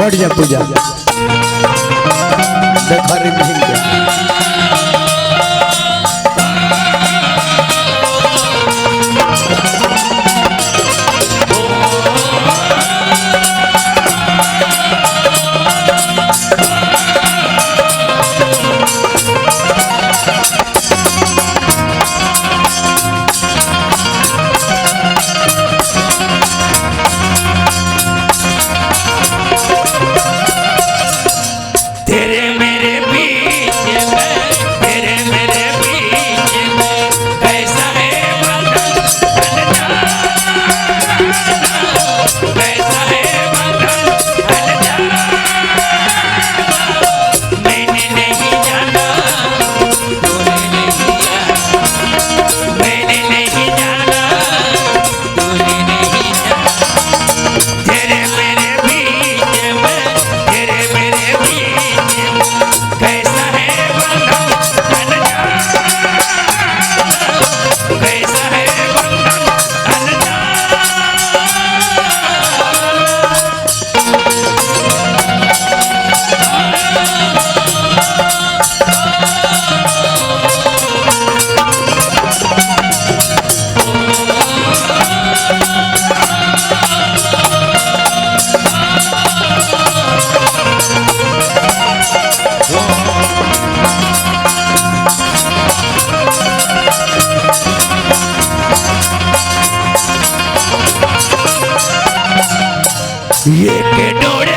बैठ जा पूजा देखा रे मिल गया। तेरे मेरे बीच में, तेरे मेरे बीच में कैसा है बंधन अनजाना, कैसा है बंधन अनजाना, मैंने नहीं जाना, तूने नहीं जाना, मैंने नहीं जाना, तूने नहीं जाना। तेरे मेरे बीच में, तेरे मेरे बीच में कैसा है बंधन अनजाना, कैसा है बंधन अनजाना। ये के डोरे